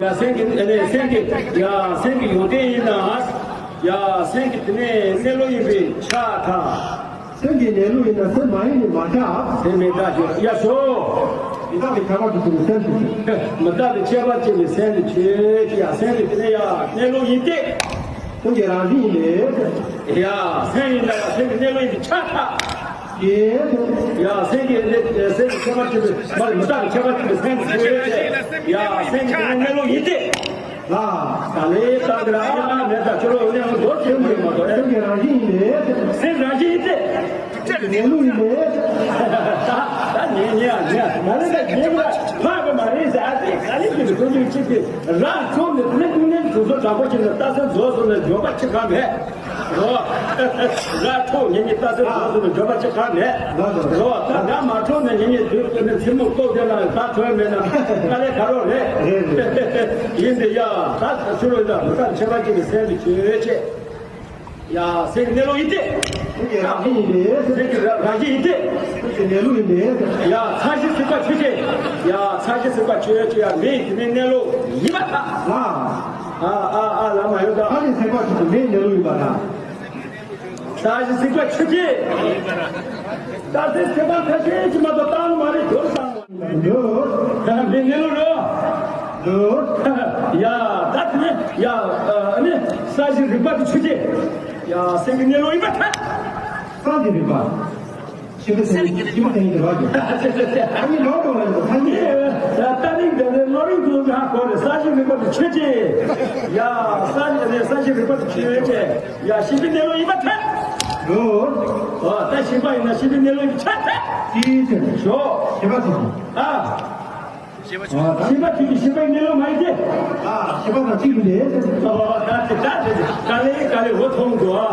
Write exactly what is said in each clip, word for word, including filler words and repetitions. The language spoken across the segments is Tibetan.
ཡ་སེམས་ཀྱི་ཨ་ནི་སེམས་ཀྱི་ཡ་སེམས་ཀྱི་ཡོན་ཏན་ཡིན་ན། ཡ་སེམས་ཀྱི་དེ་ནས་གནས་ལུགས་ཡིན་པས་ཁྱབ་ཐལ། སེམས་ཀྱི་གནས་ལུགས་ཡིན་ན་སེམས་མ་ཡིན་ནས་མ་ཁྱབ། སེམས་མི་རྟག་ཅེས་ཡ་ཤོ། མི་རྟག་པའི་ཁྱད་པར་དུ་གྱུར་པའི་སེམས་དེ། མི་རྟག་པའི་ཁྱད་པར་ཅན་གྱི་སེམས་དེ་ཆོས་ཅན། ཡ་སེམས་ཀྱི་དེ་ནས་ཡ་གནས་ལུགས་ཡིན་ཏེ། སེམས་ཀྱི་རང་བཞིན་ཡིན་པས། ཡ་སེམས་ཡིན་ན་ཡ་སེམས་ཀྱི་གནས་ལུགས་ཡིན་པས་ཁྱབ་ཐལ། ཡ་སེམས་ཀྱི་སེམས་ཀྱི་ཁྱད་པར་ཅན་གྱི་མ་རེད། མི་རྟག་པའི་ཁྱད་པར་ཅན་གྱི་སེམས་དེ་ཆོས་ཅན། ཡ་སེམས་ཀྱི་དེ་ནས་གནས་ལུགས་ཡིན་ཏེ། ལ། ད་ལས་བཏང་གི་ར་ཨ་མ་མེད་ད་ཁྱོད་རོ་ནས་འོང་མདོར་ཆེན་པོ་ཡིན་མ་གཏོགས། སེམས་ཀྱི་རང་བཞིན་ཡིན་པས། སེམས་རང་བཞིན་ཡིན་ཏེ། གནས་ལུགས་ཡིན་པས། ད་ད་ཉན་ཉན་ཨ་ཉན་མ་རེད། ད་ཉན་གི་ར་ཕག་གི་མ་རེད་ཟེར། ཨ་ཙི་ག་ལེ་གི་ལ་ཀུན་སློང་གཅིག་གི་རང་ཚོགས་ནས་ནི་ཀུན་ནས་དུས་ཚོད་དྲག་པོ་ཅིག་ལ་རྟགས་གསལ་རྫོགས་སོང་ན་འཇོག་པ་ཅི་གང་མེད། རོ། ར་ཁྲོ་ངེད་གཉིས་རྟགས་གསལ་རྫོགས་སོང་ན་འཇོག་པ་ཅི་གང་མེད། རོ། ད་ར་མ་ཁྲོ་ན་ངེད་གཉིས་དུས་ཀུན་ནས་མཚན་མོ་ལྟོ་ལྡན་ལ་ད་ཐོན་མེད་ན་དཀའ་ལས་ཁག་རོགས་རེད། ཡིན་དེ་ཡ་ད་ཚུར་རོ་ཡ་མི་རྟག་ཁྱད་པར་ཅན་གྱི་སེམས་དེ་ཆོས་ཅན། ཡ་སེམས་ཀྱི་གནས་ལུགས་ཡིན་ཏེ། སེམས་ཀྱི་རང་བཞིན་ཡིན་ཏེ། སེམས་ཀྱི་རང་བཞིན་ཡིན་ཏེ། སེམས་ཀྱི་གནས་ལུགས་ཡིན་ཏེ། ཡ་ཚ་གཞི་སྲེག་པ་ཆོས་ཅན། ཡ་ཚ་གཞི་སྲེག་པ་ཆོས་ཅན། ཡ་མེ་ཡི་དེ་ནས་གནས་ལུགས་ཡིན་པར་ཐལ། ལ། ཨ་ཨ་ཨ་ལ་མ་ཡོད་ད། ཚ་གཞི་སྲེག་པ་ཆོས་ཅན་མེ་ཡི་གནས་ལུགས་ཡིན་པར་ཐལ། ཚ་གཞི་སྲེག་པ་ཆོས་ཅན། ཚ་གཞི་སྲེག་པ་ཁ་ཤས་ཅིག་མ་གཏོགས་བཏང་མ་རེད། སྦྱོར་བཏང་། ལོ། མེ་གནས་ལུགས་རོ། ལོ། ཡ་ད་དེ་ནས་ཡ་ཨ་ནི་ས་གཞི་རིག་པ་དེ་ཆོས་ཅན། ཡ་སེམས་ཀྱི་གནས་ལུགས་ཡིན་པར་ཐལ། ས་གཞི་རིག་པ། ཤེས་པ་སེམས་ཀྱི་ཤེས་པ་སེམས་ཀྱི་རོ་ཅན། ཨ་ནི་ལོ་ལོ་ལ་ཡོད་ས་གཞི། ཡ་ད་ནི་འདི་ནས་བློ་རིག་ཏུ་ཧ་གོ་རེད། ས་གཞི་རིག་པ་དེ་ཆོས་ཅན། ཡ་ས་གཞི་ནས་ས་གཞི་རིག་པ་དེ་ཆོས་ཅན། ཡ་ཤེས་པའི་གནས་ལུགས་ཡིན་པར་ཐལ། ལོ། ཨོ་ད་ཤེས་པ་ཡིན་ན་ཤེས་པའི་གནས་ལུགས་ཡིན་པར་ཐལ། ཅིའི་ཕྱིར། ཞོ། ཤེས་པ་ཆོས་ཅན། ཨ། ཤེས་པ་ཆོས་ཅན། ཤེས་པའི་གནས་ལུགས་མ་ཡིན་ཏེ། ཨ་ཤེས་པ་དང་གཅིག་ཡིན་ཏེ། ཨོ་ད་དེ་ད་དེ་ག་ལེ་ག་ལེ་འོ་མཐོང་འགྲོ་ཨ།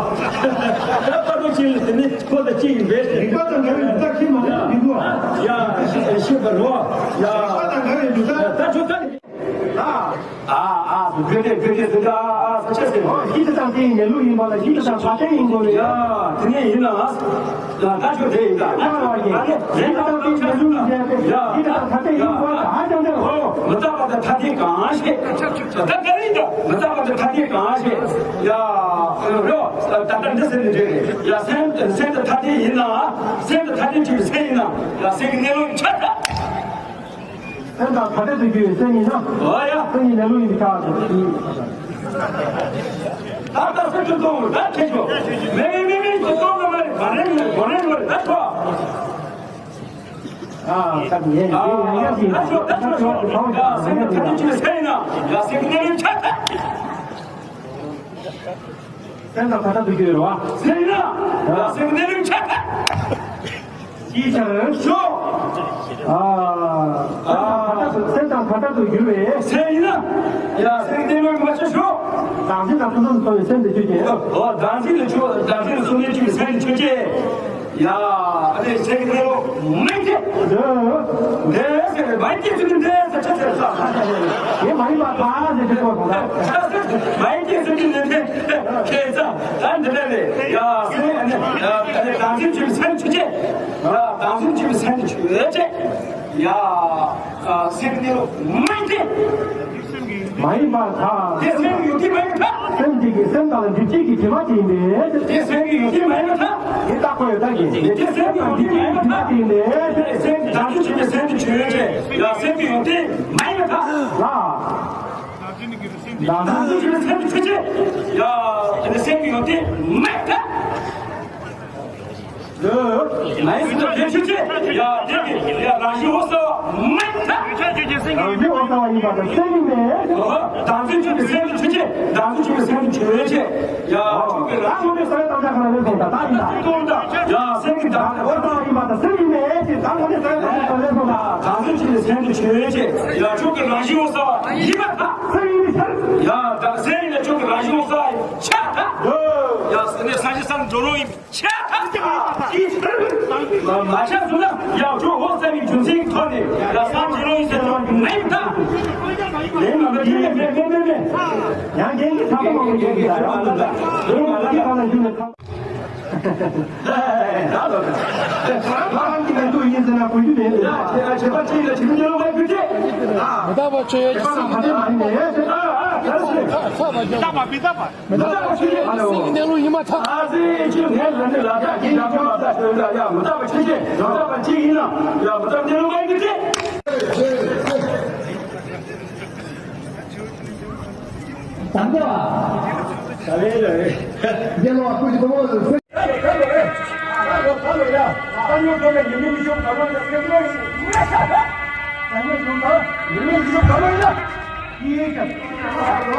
ད་པ་ཏོ་ཅིག་ལ་དེ་ནི་ཁོ་དང་གཅིག་ཡིན་པས། རིག་པ་དང་འགལ་བའི་ལུགས་ལྟར་ཁས་མ་ལེན་མི་འདུག་ཨ། ཡ་ཤེས་པ་རོ། ཡ་རིག་པ་དང་འགལ་བའི་ལུགས་ལྟར། ད་ཆོས་ད། ཨ། ཨ་ཨ་བོད་སྐད་བོད་སྐད་བོད་སྐད། ཨ་ཨ་ས་ཆ་ཟེར། ཨོ་གཞི་དེ་དང་དེའི་གནས་ལུགས་ཡིན་པ་ལ་གཞི་དེ་དང་ཐ་དད་ཡིན་དགོས་རེད། ཡ་དེ་ནས་ཡིན་ན། ཡ་ད་ཆོས་དེ་ཡིན་ད། ཡ་ཨ་ནི་གཞི་དེ་དང་དེའི་གནས་ལུགས་ཡིན་པ་ལ་གཞི་དེ་དང་ཐ་དད་ཡིན་པ་ལ་ཨ་ཅང་དེ། ཨོ་མི་རྟག་པ་དང་ཐ་དད་གང་ཞིག་ད་ག་རེ་ཡིན་ད། མི་རྟག་པ་དང་ཐ་དད་གང་ཞིག་ཡ་རོ། ད་ལྟ་འདི་ཟེར་ནས་འདྲེ་རེད། ཡ་སེམས་སེམས་དང་ཐ་དད་ཡིན་ན། སེམས་དང་ཐ་དད་ཅིག་སེམས་ཡིན་ན། ཡ་སེམས་ཀྱི་གནས་ལུགས་ཆགས་ད། སེམས་དང་ཐ་དད་དུ་གྱུར་པའི་སེམས་ཡིན་ན། འོ་ཡ། སེམས་ཀྱི་གནས་ལུགས་ཡིན་པས་ཁྱབ་པ་དང་། ད་ལྟ་སེམས་ཀྱི་སྟོང་ད་ཁྱེད་ཆོ། མེ་མེ་མེ་མེ་ཀྱི་སྟོང་ལ་མ་རེད། མ་རེད་མ་རེད་མ་རེད་ད་ཆོ། ཨ་ད་ཡེ་ཡེ་ཡེ་ཡེ་ད་ཆོ་ད་ཆོ་ཆོ། ཡ་སེམས་ཀྱི་ཐ་དད་ཀྱི་སེམས་ཡིན་ན། ཡ་སེམས་ཀྱི་གནས་ལུགས་ཆགས་ད། སེམས་དང་ཐ་དད་དུ་གྱུར་རོ། སེམས་ཡིན་ན། ཡ་སེམས་གནས་ལུགས་ཆགས་ད། ཅིའི་ཕྱིར། ཞོག་ཨ། ཨ། སེམས་དང་ཐ་དད་དུ་གྱུར་པའི། སེམས་ཡིན་ན། ཡ་སེམས་གནས་ལུགས་མ་ཆགས་ཞོག་བདག་འཛིན་དང་ཕུན་སུམ་ཚོགས་པའི་སེམས་དེ་ཆོས་ཅན། ཨོ་བདག་འཛིན་ལ་ཆོས་བདག་འཛིན་ལ་སོམ་ཉི་ཆོས་ཀྱི་སེམས་དེ་ཆོས་ཅན། ཡ་ཨ་ནི་སེམས་ཀྱི་གནས་ལུགས་མིན་ཏེ། འདི། འདི་ཟེར་ནས་མིན་ཏེ་ཟེར་ནས་འདི་ཟེར་ཆ་ཟེར་ས། དེ་མ་ཡིན་པར་ཐལ་ཟེར་གྱི་ཐོག་དང་། མིན་ཏེ་ཟེར་གྱི་འདི་འདི་ཁྱེད་ཚ་ད་འདི་འདྲ་ལས་ཡ་སེམས་ཨ་ནི་ཨ་ནི་བདག་འཛིན་ཆོས་ཀྱི་སེམས་ཆོས་ཅན། ཡ་བདག་འཛིན་ཆོས་ཀྱི་སེམས་ཆོས་ཅན། ཡ་ཨ་སེམས་གནས་ལུགས་མིན་ཏེ། མ་ཡིན་པར་ཐལ། དེ་སེམས་ཡོད་དེ་མ་ཡིན་པར་ཐལ། སེམས་འདི་གི་སེམས་དང་འདི་གཅིག་གི་དྲི་མ་ཅན་ཏེ། དེ་སེམས་ཀྱི་ཡོད་དེ་མ་ཡིན་པར་ཐལ། དེ་བརྟག་པ་ཡོད་དག་གི། དེ་སེམས་དང་འདི་གཅིག་གི་དྲི་མ་ཅན་ཏེ། སེམས་ཀྱི་བདག་འཛིན་ཆོས་ཀྱི་སེམས་ཀྱི་ཆོས་ཅན། ཡ་སེམས་ཀྱི་ཡོད་དེ་མ་ཡིན་པར་ཐལ། ལ། བདག་འཛིན་ཆོས་ཀྱི་སེམས་ཀྱི་ཆོས་ཅན། ཡ་དེ་སེམས་ཀྱི་ཡོད་དེ་མ་ཡིན་པར་ཐལ། མ་ཡིན་ཟེར་ན་དེ་ཆོས་ཅན། ཡ་དེ་གི་ཡ་རང་བཞིན་འོད་གསལ་བ་མ་ཡིན་ད། རང་བཞིན་འོད་གསལ་བ་ཡིན་པ་དང་སེམས་ཡིན་པས། ཨོ་བདག་འཛིན་ཆོས་ཀྱི་སེམས་ཀྱི་ཆོས་ཅན། བདག་འཛིན་ཆོས་ཀྱི་སེམས་ཀྱི་ཆོས་ཅན། ཡ་ཆོས་ཀྱི་རང་བཞིན་འོད་གསལ་བའི་བཏང་བྱ་གང་ལ་ལས་སོང་ད་ད་ཡིན་ད། ཡ་སེམས་ཀྱི་བདག་འོད་གསལ་བ་ཡིན་པ་དང་སེམས་ཡིན་པས་ཀྱི་བདག་འོད་གསལ་བའི་བཏང་བྱ་གང་ལ་ལས་སོང་ད། བདག་འཛིན་ཆོས་ཀྱི་སེམས་ཀྱི་ཆོས་ཅན། ཡ་ཆོས་ཀྱི་རང་བཞིན་འོད་གསལ་བ་ཡིན་པར་ཐལ། སེམས་ཡིན་པའི་ཕྱིར། ཡ་ད་སེམས་ཡིན་ན་ཆོས་ཀྱི་རང་བཞིན་འོད་གསལ་བ་ཡིན་ཆ་ད། ཡ་སེམས་ནི་ས་གཞི་སམ་འགྲོ་རོགས་ཡིན། ཆ་ད། མ་ཆ་སོང་ན་ཡང་ཁྱོད་འོ་ས་མི་རྒྱུ་མཚན་ཐོག་ནས་ཡ་ས་འགྱུར་ལོ་ཡིན་ཟེར་ལོ་མེད་ད། ཡང་རྒན་གྱི་ཚ་པོ་མང་པོ་ཡོད་ཀྱི་ད་ཡང་ང་ལ་ཡང་ང་ལ་ཡང་ང་ལ་ཡང་། ད་ལོ། ད་ལོ། ད་ལོ། ད་ལོ། ད་ལོ། ད་ལོ། ད་ལོ། མི་རྟག་པ་ཆོས་ཡོད་ཀྱི་སེམས། ཚ་ཚ་མ་རྒྱབ། མི་རྟག་པ་ཆོས་ཡོད་ཀྱི་སེམས་ཀྱི་གནས་ལུགས་ཡིན་མ་ཐག་དང་པོ། ད་ལེ་ལེ། རྒྱལ་བ་སྐུ་ཞབས་དང་པོ་ལ།